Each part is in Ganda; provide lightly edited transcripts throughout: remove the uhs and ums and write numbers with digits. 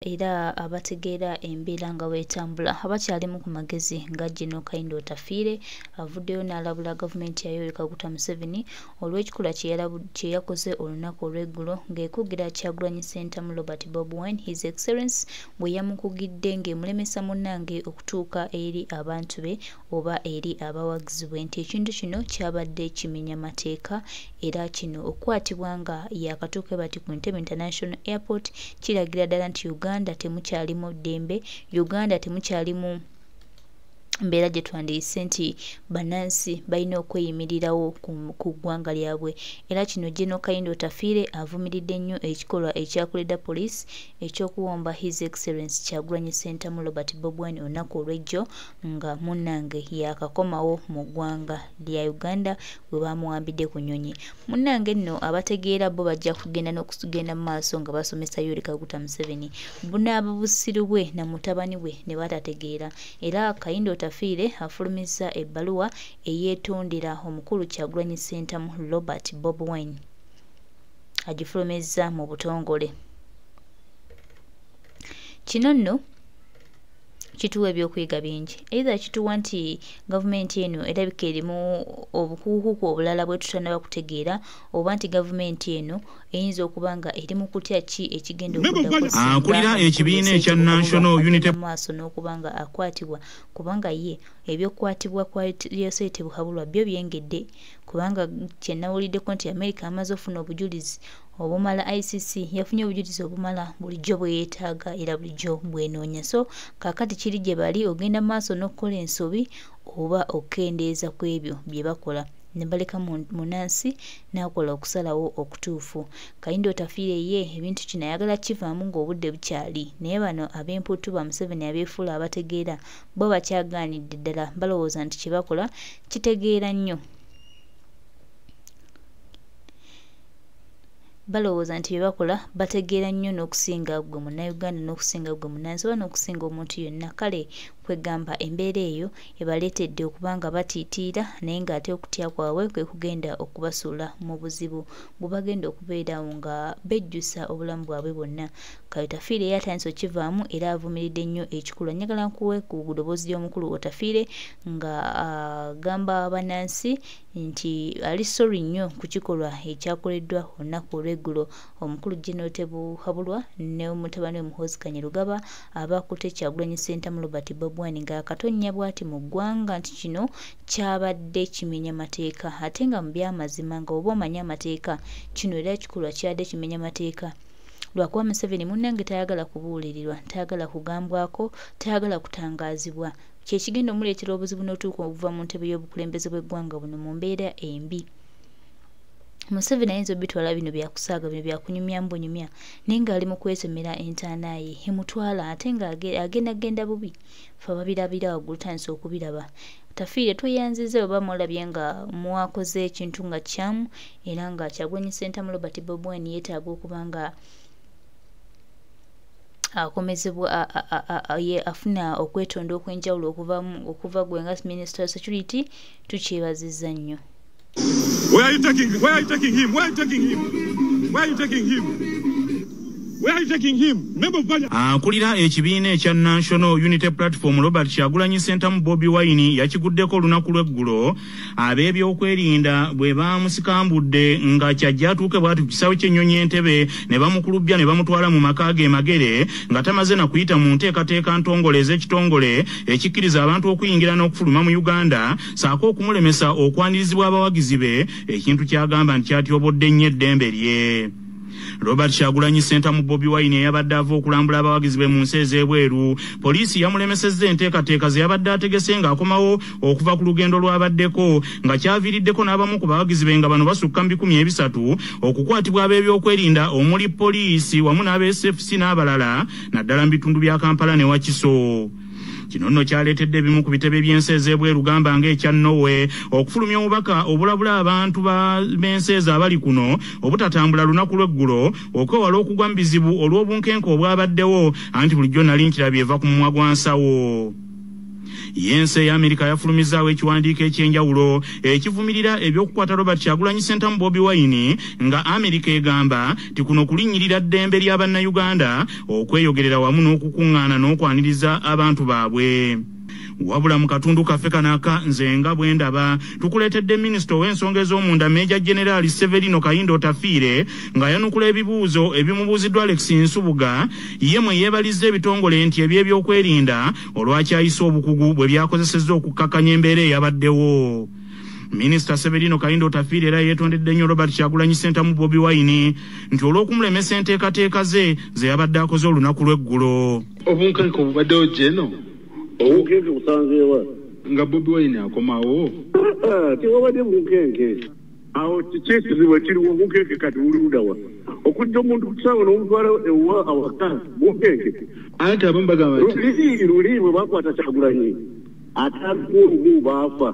Era abategeera embeera nga bw'etambula abakyalimu ku magezi nga General Kahinda Otafiire avuddeyo n'alabula gavumenti ya Yoweri Kaguta Museveni olw'ekikolwa kye yakoze olunaku olw'eggulo ng'ekugira Kyagulanyi Ssentamu Robert Bobi Wine His Excellence bwe yamukugidde ng'emulemesa munnange okutuuka eri abantu be oba eri abawagizi be nti ekintu kino kyabadde kimenya mateeka era kino okukwatibwa nga yaakatuuka bati ku Entebbe International Airport kiragira ddala nti Uganda temukyalimu ddembe, Uganda temukyalimu mbeera gye twandiyise nti bannansi balina okweyimirirawo ku ggwanga lyabwe. Era kino General Kahinda Otafiire avumiridde nnyo ekikolwa ekyakoleddwa poliisi eky'okuwomba His Excellence Kyagulanyi Ssentamu Robert Bobi Wine olunaku olw'ejjo nga munnange yaakakomawo mu ggwanga lya Uganda we baamuwambidde ku nnyonyi. Munnange nno abategeera bo bajja kugenda n'okugenda mu maaso nga basomesa Yoweri Kaguta Museveni bunaaba busiru bwe na mutabani we ne batategeera. Era Kahinda Otafiire afulumizza ebbaluwa eyeetondera omukulu Kyagulanyi Ssentamu Robert Bobi Wine, agifulumizza mu butongole. Kino nno kituwa ebyokuyiga bingi. Either kituwa nti gavumenti eno erabika erimu obukuukuku obulala bwe tutannaba kutegeera, oba nti gavumenti eno eyinza okuba nga eri mu kutya ki ekigenda okuddako Akulira ekibiina ekya National Unity mu maaso n'okuba nga akwatibwa, kubanga ye ebyokukwatibwa kwa Yoseri Tebuhabulwa byo byengedde, kubanga kye nawuliddeko nti America amaze okufuna obujulizi obumala, ICC yafunye obujulizi obumala bulijjo bwe yeetaaga era bulijjo bw'enoonya. So kaakati kiri gye bali ogenda mu maaso n'okukola ensobi oba okukendeeza ku ebyo bye bakola ne baleka munnansi n'akola okusalawo okutuufu. Kahinda Otafiire ye ebintu kino ayagala kivaamu ng'obudde bukyali, naye bano ab'empuutu ba Museveni abeefuula abategeera bo bakyagaanidde ddala, balowooza nti kye bakola kitegeera nnyo. Balowooza nti bye bakola bategeera nnyo n'okusinga ggwe Munnayuganda n'okusinga ggwe munnansi oba n'okusinga omuntu yenna. Kale kwegamba embeera eyo ebaleetedde okuba nga batiitiira, naye ng'ate okutya kwabwe kwe kugenda okubasuula mu buzibu bwe bagenda okubeerawo nga bejjusa obulamu bwabwe bwonna. Kale Otafiire ye atandise okukivaamu era avumiridde nnyo ekikolwa. Njagala nkuwe ku ddoboozi ly'omukulu Otafiire nga agamba bannansi nti ali sorry nnyo ku kikolwa ekyakoleddwa olunaku olw'eggulo omukulu General Tebuhabulwa ne mutabani we Muhoozi Kainerugaba abakutte Kyagulanyi Ssentamu Robert Bobi Wine ng'akatonnya bw'ati mu ggwanga nti kino kyabadde kimenya mateeka, ate nga mu by'amazima nga bw'oba omanyi amateeka kino era ekikolwa kyabadde kimenya mateeka. Lwakuba Museveni munnange tayagala kubuulirirwa, tayagala kugambwako, tayagala kutangaazibwa, kye kigenda omuleetera obuzibu n'otuuka okuva mu ntebe y'obukulembeze bw'eggwanga buno mu mbeera embi. Museveni ayinza obitwala bino byakusaaga, bino byakunyumya mbunyumya, naye ng'ali mu kwetemera entaana ye emutwala ate ng'agenda bubi. Ffe ababirabira waggulu tutandise okubiraba. Otafiire tweyanzizza bwe bamulabye nga mwakoze ekintu nga kyamu era nga Kyagulanyi Ssentamu Robert Bobi Wine yeetaaga okuba nga akomezebwa, ye afuna okwetonda okw'enjawulo okuva gwe nga Minister wa Security, tukyebazizza nnyo. Where are you taking? Where are you taking him? Where are you taking him? Where are you taking him? Where are you taking him? Member of Parliament. Akulira ekibiina ekya National Unity Platform Robert Kyagulanyi Ssentamu Bobi Wine yakiguddeko olunaku lw'eggulo ab'ebyokwerinda bwe baamusikambudde nga kyajja atuuke bw'ati ku kisaawe ky'ennyonyi Entebbe ne bamukulubbya ne bamutwala mu maka ge Magere nga tamaze na kuyita mu nteekateeka ntongole ez'ekitongole ekikkiriza abantu okuyingira n'okufuluma mu Uganda, ssaako okumulemesa okwanirizibwa abawagizi be, ekintu ky'agamba nti kyatyobodde nnyo eddembe lye. Robert Kyagulanyi Ssentamu Bobi Wine eyabadde ava okulambula abawagizi be mu nsi ez'ebweru, poliisi yamulemesezza enteekateeka ze yabadde ategese ng'akomawo okuva ku lugendo lw'abaddeko, nga kyaviiriddeko n'abamu ku bawagizi be nga bano basukka mu 300 okukwatibwa ab'ebyokwerinda omuli poliisi wamu n'aba SFC n'abalala, naddala mu bitundu bya Kampala ne Wakiso. Kino nno kyaleetedde ebimu ku bitebe by'ensi ez'ebweru gamba ng'ekya Norway okufulumya obubaka obulabula abantu b'ensi ezo abali kuno obutatambula lunaku lw'eggulo okwewala okugwa mu bizibu olw'obunkenke obwabaddewo, anti bulijjo nali nkirabye eva ku mumwa gwa nsawo. Yensi eya Amerika yafulumizaawo ekiwandiiko ekyenjawulo ekivumirira ebyokukwata Robert Kyagulanyi Ssentamu Bobi Wine, nga Amerika egamba nti kuno kulinnyirira ddembe lya bannayuganda okweyogerera wamu n'okukuŋŋaana n'okwaniriza abantu baabwe. Wabula mu katundu kaffe kanaka nze nga bwe ndaba tukuleetedde minisita ow'ensonga ez'omunda Major General Severino Kahinda Otafiire ng'ayanukula ebibuuzo ebimubuuziddwa Alex Nsubuga, ye mwe yeebalizza ebitongole nti eby'ebyokwerinda olwakyayisa obukugu bwe byakozesezza okukkakkanya embeera eyabaddewo. Minisita Severino Kahinda Otafiire era yeetondedde nnyo Robert Kyagulanyi Ssentamu Bobi Wine nti olw'okumulemesa enteekateeka ze ze yabadde akoze olunaku lw'eggulo. Obunkenke obubaddewo gyeno? Obunkenke busanzeewa? Nga Bobi Wine akomawo? Tewabadde bunkenke. Awo kiki ekizibu ekiriwo? Obunkenke kati buli luddawa? Okujja omuntu ku kisaawe n'omutwala ewa awaka, bunkenke? Anti abamu bagamba nti luli bwe bakwata Kyagulanyi 51 baafa.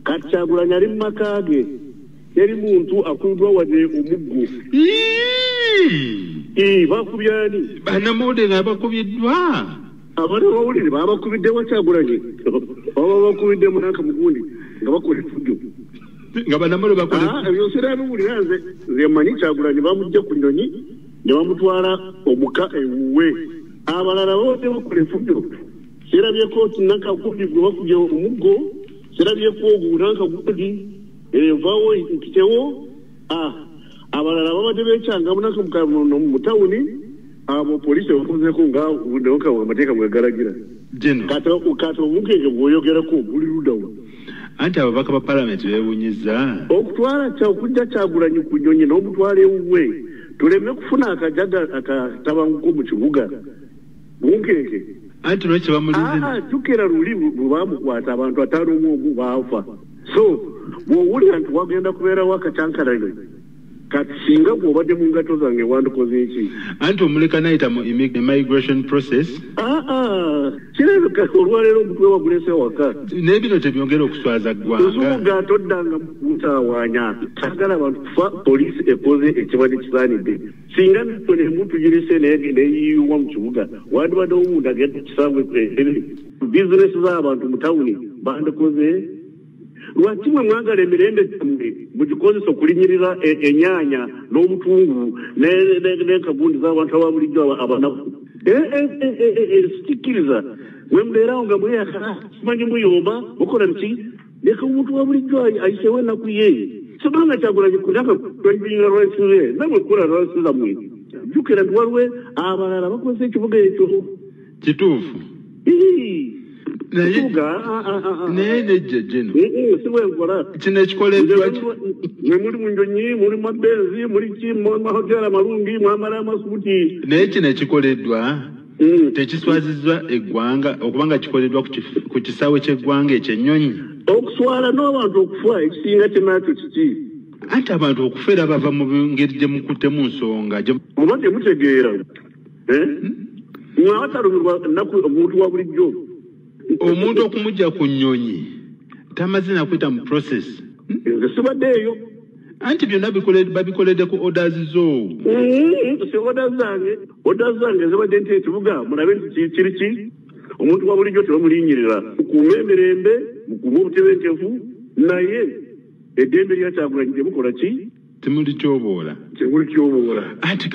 Kati Kyagulanyi ali mu maka ge, teri muntu akubiddwa wadde omuggo. Bakubye ani? Bannamawulire nga bakubiddwa. Abannamawulire babakubidde wa Kyagulanyi, baba bakubidde munanka mugundi nga bakola effujjo. Nga bannamawulire bakola ebyo sirabiwulira nze. Nze mmanyi Kyagulanyi bamujja ku nnyonyi ne bamutwala omuka ewuwe. Abalala babadde bakola effujjo. Sirabyeko nanka gundi gwe bakubye omuggo, sirabyeko ogwo nanka gundi evaawo mpitewo. Abalala babadde bekyanga munanka mu tawuni, abo poliisi bakozeeko nga amateeka bwe galagira. Kati obunkenke bw'oyogerako buli luddawa? Anti ababaka ba palamenti beewunyizza. Okutwala okujja Kyagulanyi ku nnyonyi n'omutwala ewuwe tuleme kufuna akajaga akatabanguko mu kibuga, bunkenke? Anti lwaki bamulinze? Jjukira luli bwe baamukwata abantu 51 baafa. So bw'owulira nti wagenda kubeerawo akacyankalanye, kati singa bw'obadde mu ngato zange wandikoze eki? Anti omuleka nayita mu immigration process. Kirabika olwaleero omutwe wagulese waka. Naye bino tebyongera okuswaza ggwanga. Nsubuga toddanga mutawaanya. Sagala abantu kufa, poliisi ekoze ekibadde kisaanidde. Singa nno emuntu girese neyiiwa mu kibuga, wandibaddewo omuntu agenda ku kisaawe entebe. Bizinesi z'abantu mu tawuni bandikoze. Lwaki mwe mwagala emirembe gyammwe mugikozesa okulinyirira enyaanya n'obutungulu n'enkagundi z'abantu aba bulijjo abanaku? Sikikkiriza. Mwe mubeerawo nga mweyakala, simanyi muyomba, mukola biki? Leka omuntu wa bulijjo ayiseewo ennaku ye. Sibanga Kyagulanyi kunaka twalinyirira rights ze, nammwe kukola rights zammwe. Jjukira nti waliwo abalala bakozesa ekibuga ekyo. Kituufu. Naye nejja gino. Si bwe nkola. Kino ekikoleddwa mwe muli mu nnyonyi, muli mu mabenzi, muli ki, mu mahoteri amalungi, mwambala amasuuti. Naye kino ekikoleddwa tekiswazizzwa eggwanga okubanga kikoleddwa ku kisaawe ky'eggwanga ekyennyonyi. Okuswala n'abantu okufa ekisinga kyenakyo kiki? Anti abantu okufa era bava mu ngeri gye mukuttemu nsonga. Muba temutegeera. Mwe abatalumirwa nnaku omuntu wa bulijjo. Omuntu okumujja ku nnyonyi tamaze na kuyita mu process. Nze sibaddeeyo. Anti byonna babikoledde ku orders zo. Si orders zange. Orders zange zibadde nti ekibuga mulabe nti kiri ki? Omuntu wa bulijjo tebamulinnyirira. Mukuume emirembe, mukuume obutebenkevu, naye eddembe lya Kyagulanyi temukola ki? Temulityoboola. Temulityoboola. Anti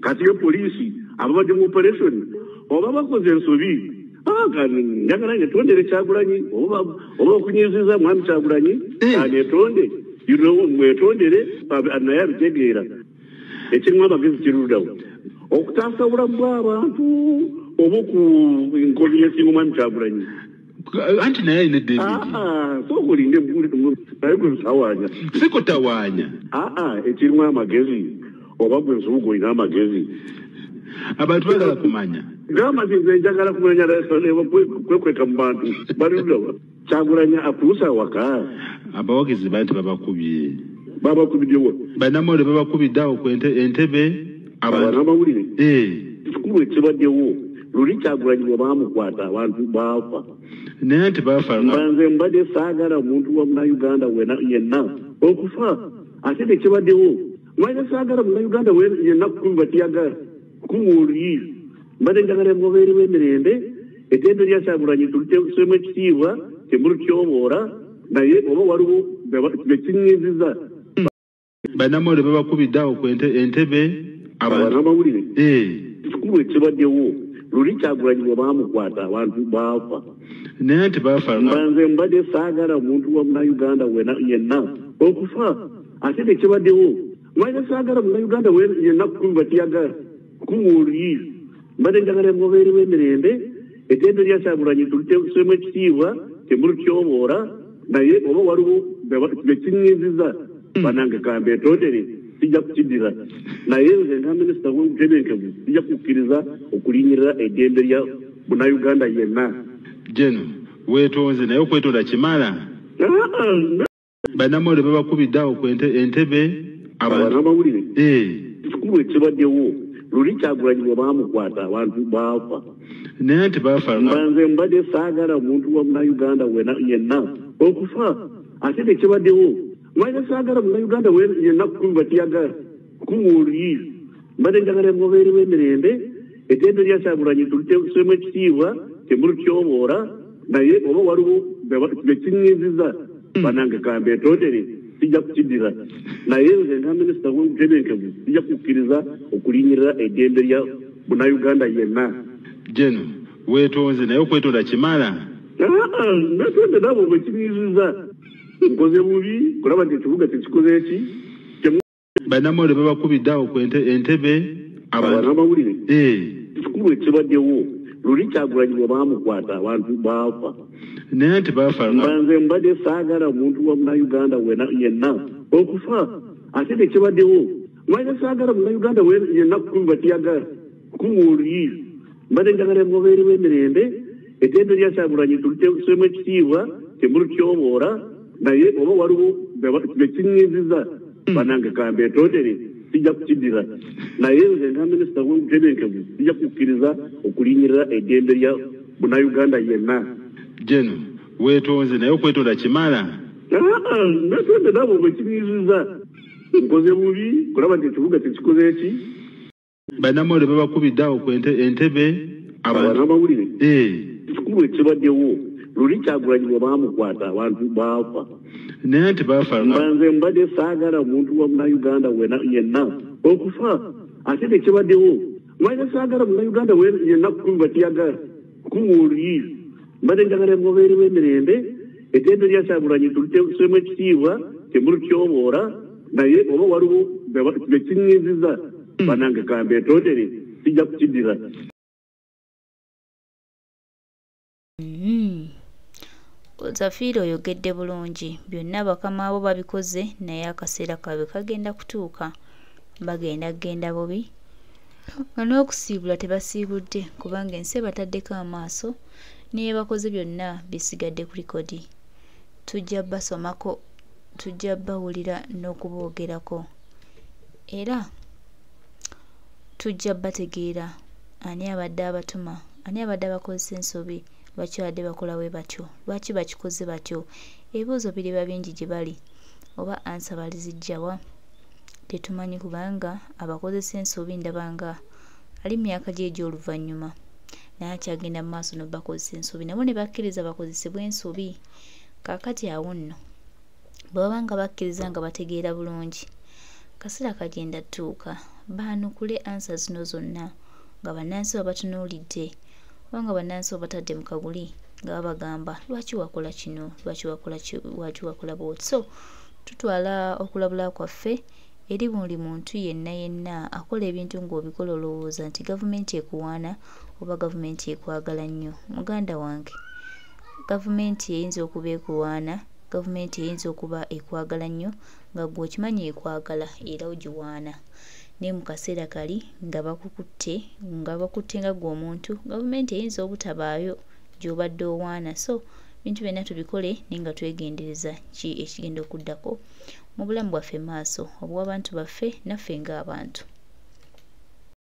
kati yo poliisi ababadde mu operation oba bakoze ensobi, njagala netondere Kyagulanyi oba okunyiziza mwami Kyagulanyi anetonde, mwetondere naye abitegeera. Ekirimu amagezi kiruddawo okutaasa obulamu bw'abantu oba ku inconveniencing omwami Kyagulanyi. Anti naye alina eddembe. Sooka olinde naye gwe ntawaanya. Si kutawaanya. Ekirimu amagezi oba gwe Nsubuga olina amagezi. Abantu baagala kumanya. Gamba nze njagala kumanya kwekweka mu bantu. Bali luddawa? Kyagulanyi akuusa awaka. Abawagizi banti babakubye. Babakubiddewa? Bannamawulire babakubidde awo ku Entebbe. Abannamawulire? Ekikulu ekibaddewo luli Kyagulanyi bwe baamukwata abantu baafa. Naye nti baafa. Nze mbadde saagala omuntu wa Munnayuganda yenna okufa ate tekibaddewo. Mbadde saagala Munnayuganda yenna kukubibwa tiyagala kukuba oluyi. Mbadde njagala mubeerewo emirembe, Eddembe lya Kyagulanyi tuliteekemu ekitiibwa, temulutyoboola, naye oba waliwo bekinyiziza. Bannamawulire babakubidde awo ku Entebbe. Bannamawulire kikulu ekibaddewo luli Kyagulanyi bwe baamukwata abantu baafa. Naye nti baafa. Nze mbadde saagala omuntu wa Munnayuganda yenna okufa, ate tekibaddewo. Mbadde saagala Munnayuganda yenna kukuba tiyagala kukuba oluyi. Mbadde njagala mubeerewo emirembe. Eddembe lya Kyagulanyi tuliteekemu ekitiibwa, temulutyoboola, naye oba waliwo bekinyiziza bannange kambeetondere, sijja kukiddira. Naye nze nga minisita w'obutebenkevu sijja kukkiriza okulinnyirira eddembe lya Munnayuganda yenna. Jeno weetonze, naye okwetonda kimala? Bannamawulire babakubidde awo ku Entebbe. Bannamawulire kikulu ekibaddewo luli Kyagulanyi bwe baamukwata abantu baafa. Naye nti baafa. Nze mbadde saagala omuntu wa Munnayuganda yenna okufa, ate tekibaddewo. Mbadde saagala Munnayuganda yenna kukuba tiyagala kukuba oluyi. Mbadde njagala mubeerewo emirembe. Eddembe lya Kyagulanyi tuliteekemu ekitiibwa, temulutyoboola, naye oba waliwo bekinyiziza bannange kambeetondere, sijja kukiddira. Naye nze nga minisita w'obutebenkevu sijja kukkiriza okulinnyirira eddembe lya Munnayuganda yenna. Jeno weetonze, naye okwetonda kimala? Netonde nabo bekinyiziza. Nkoze bubi kulaba nti ekibuga tekikoze eki. Bannamawulire babakubidde awo ku Entebbe. Bannamawulire kikulu ekibaddewo luli Kyagulanyi bwe baamukwata abantu baafa. Naye nti baafa. Nze mbadde saagala omuntu wa Munnayuganda yenna okufa, ate tekibaddewo. Mbadde saagala Munnayuganda yenna kukuba tiyagala kukuba oluyi. Mbadde njagala mubeerewo emirembe. Eddembe lya Kyagulanyi tuliteekemu ekitiibwa, temulutyoboola, naye oba waliwo bekinyiziza bannange kambeetondere, sijja kukiddira. Naye nze nga minisita w'obutebenkevu sijja kukkiriza okulinnyirira eddembe lya Munnayuganda yenna. Jeno weetonze, naye okwetonda kimala? Netonde nabo bekinyiziza. Nkoze bubi kulaba nti ekibuga tekikoze eki. Bannamawulire babakubidde awo ku Entebbe. Bannamawulire kikulu ekibaddewo luli Kyagulanyi bwe baamukwata abantu baafa. Naye nti baafa. Nze mbadde saagala omuntu wa Munnayuganda yenna okufa, ate tekibaddewo. Mbadde saagala Munnayuganda yenna kukuba tiyagala kukuba oluyi. Mbadde njagala mubeerewo emirembe. Eddembe lya Kyagulanyi tuliteekemu ekitiibwa, temulutyoboola, naye oba waliwo bekinyiziza bannange kambeetondere, sijja kukiddira. Ozafiire oyogedde bulungi, byonna bakama bo babikoze, naye akaseera kaabwe kagenda kutuuka, bagenda kugenda bubi nga n'okusiibula tebasiibudde, kubanga ensi ebataddeko amaaso ne bakoze byonna bisigadde ku likodi. Tujja basomako, tujja bawulira n'okuboogerako, era tujja bategeera ani abadde abatuma, ani abadde abakozesa ensobi, lwaki babadde bakola bwe batyo, lwaki bakikoze batyo. Ebibuuzo biriba bingi gye bali, oba ansa balizijjawa tetumanyi, kubanga abakozesa ensobi ndaba nga ali mu myaka gye egy'oluvannyuma, naye akyagenda mu maaso n'obakozesa ensobi, nabo ne bakkiriza bakozesebwe ensobi. Kaakati awo nno bwe baba nga bakkiriza nga bategeera bulungi, kaseera kagenda ttuuka baanukule ansa zino zonna nga bannansi babatunuulidde, oba nga bannansi babatadde mu kaguli nga babagamba lwaki wakola kino, lwaki wakola bw'oti. So tutwala okulabula kwaffe eri buli muntu yenna yenna akola ebintu ng'obikola olowooza nti gavumenti ekuwaana oba gavumenti ekwagala nnyo. Muganda wange, gavumenti eyinza okuba ekuwaana, gavumenti eyinza okuba ekwagala nnyo nga ggwe okimanyi ekwagala era ogiwaana, naye mu kaseera kali nga bakukutte nga ggwe omuntu, gavumenti eyinza obutabaayo gy'obadde owaana. So bintu byonna tubikole naye nga twegendereza ki ekigenda okuddako mu bulamu bwaffe maaso, obw'abantu baffe naffe ng'abantu.